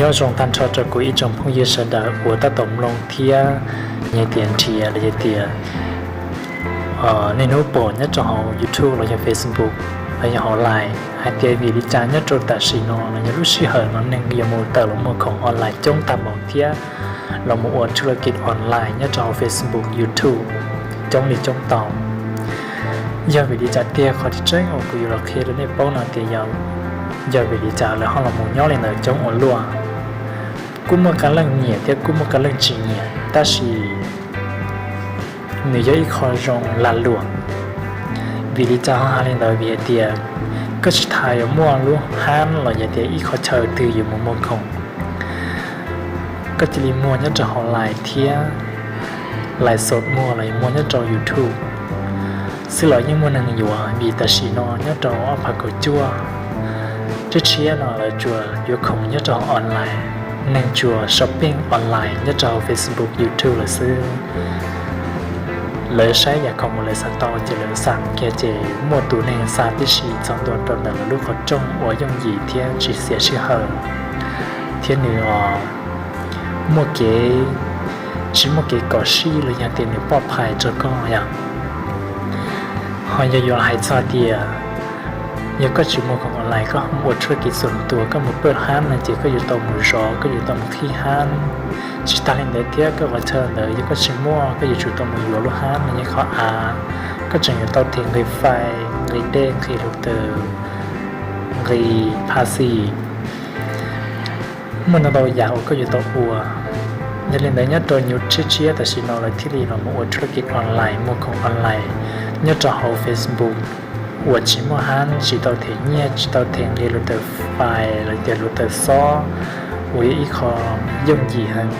Nyob zoo tag nrho rau kuv ib tsoom phooj ywg sawv daws uas tab tom mloog thiab yog tias nrhiav los yog tias niaj hnub pom nyob rau hauv YouTube los yog Facebook los yog hauv Line hais tias vim li cas nyob rau tam sim no los yog lub sij hawm no neeg yuav mus tawm los muag khoom online coob tag npaum thiab los mus ua thub laj kij online nyob rau hauv Facebook, YouTube coob li coob tau. Yog vim li cas tiag? Qhov tseeb uas kuv yuav los qhia rau nej paub no tias yog vim li cas lawv ho los mus nyob li ntawd coob ua luaj. Kuj muaj qee leej nyiam thiab kuj muaj qee leej tsis nyiam, tab sis nws yog ib qho zoo lag luam. Vim li cas ho hais li ntawd? Vim hais tias koj tsis tas yuav muaj lub hab los yog tias ib qho chaw twg yuav mus muag khoom, koj cia li muag nyob rau hauv Line thiab Line Shop muag los yog muag nyob rau YouTube xwb los yeej muaj neeg yuav. Vim tam sim no nyob rau ob phav kaum cuaj tshiab tshiab no lawv tsuas yuav khoom nyob rau hauv online, neeg tsuas shopping online nyob rau hauv Facebook, YouTube lawm xwb. Lawv saib yam khoom uas lawv xav tau ces lawv xa kiag ces muaj tus neeg xa tib si txog ntua rau ntawm lawv lub qhov rooj uas yooj yim thiab tsis xiam sij hawm, thiab nws muaj kev, tsis muaj kev kom sij los yog tias nws poj phais rau koj yom. Ho yog yuav hais txog tias yog koj tsis muag khoom online, koj ua thub laj kij xoom tuas, koj mus pawj hab no ces koj yuav tau mus zov, koj yuav tau mus qhib hab. Tsis tas li ntawd thiab koj qhov chaw ntawd yog koj tsis muaj, koj yuav tsum tau mus yuav lub hab no nyob qhov av. Koj tseem yuav tau them nqi fais, nqi dej, nqi lus taws, nqi phas xis. Muaj ntau ntau yam uas koj yuav tau ua. Yog li ntawd nyob rau nyuj tshiab tshiab tam sim no lawv thiaj li los mus ua thub laj kij online, muag khoom online nyob rau hauv Facebook uas tsis muaj hab, tsis tau them nyiaj, tsis tau them nqi lus taws fais los tias lus taws xob uas yog ib qho yooj yim heev.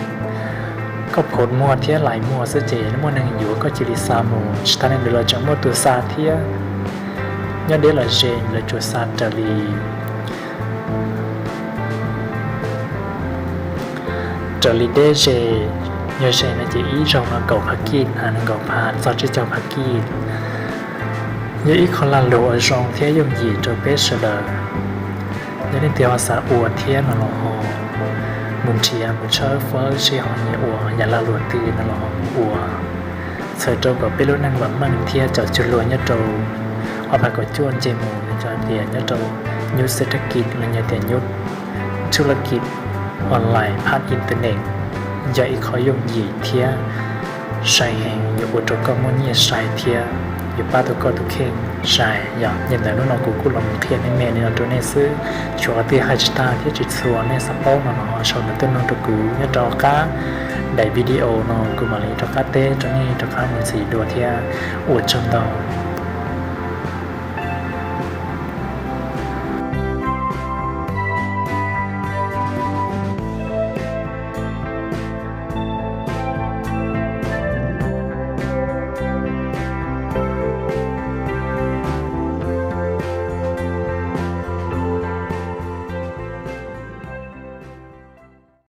Koj phob muag thiab Line muag xwb ces muaj neeg yuav, koj cia li xa mus. Tsis tas li ntawd los tseem muaj tus xa thiab. Nyob deb los ze, lawv tsuas xa raws li raws li deb ze. Yog ze no ces ib zaug no kaum phav kij, nees nkaum phav txog tsib caug phav kij. Yog ib qho lag luam uas zoo thiab yooj yim rau peb sawv daws. Yog leej twg ho xav ua thiab no los ho mus nrhiav mus tshawb fawb seb ho nyiam ua yam lag luam twg no los ho mus ua, txhawm rau kom peb lub neej vam meej thiab cov cug luag nyob rau ob phav kaum cuaj nce mus no, yog tias nyob rau nyuj xab thab kij los yog tias nyuj thub laj kij online phab internet yog ib qho yooj yim thiab sai heev, yuav ua rau koj muaj nyiaj sai thiab yuav pab tau koj tus kheej sai. Yog li ntawd hnub no kuv kuj los mus qhia me me li no rau nej xwb. Tshuav qhov twg hais tsis tag thiab tsis txhua nej xav paub no los ho sau ntawv tuaj nug rau kuv nyob rau qab daim video no, kuv mam li rov qab teb rau nej rov qab mus ntxiv dua thiab. Ua tsaug ntau.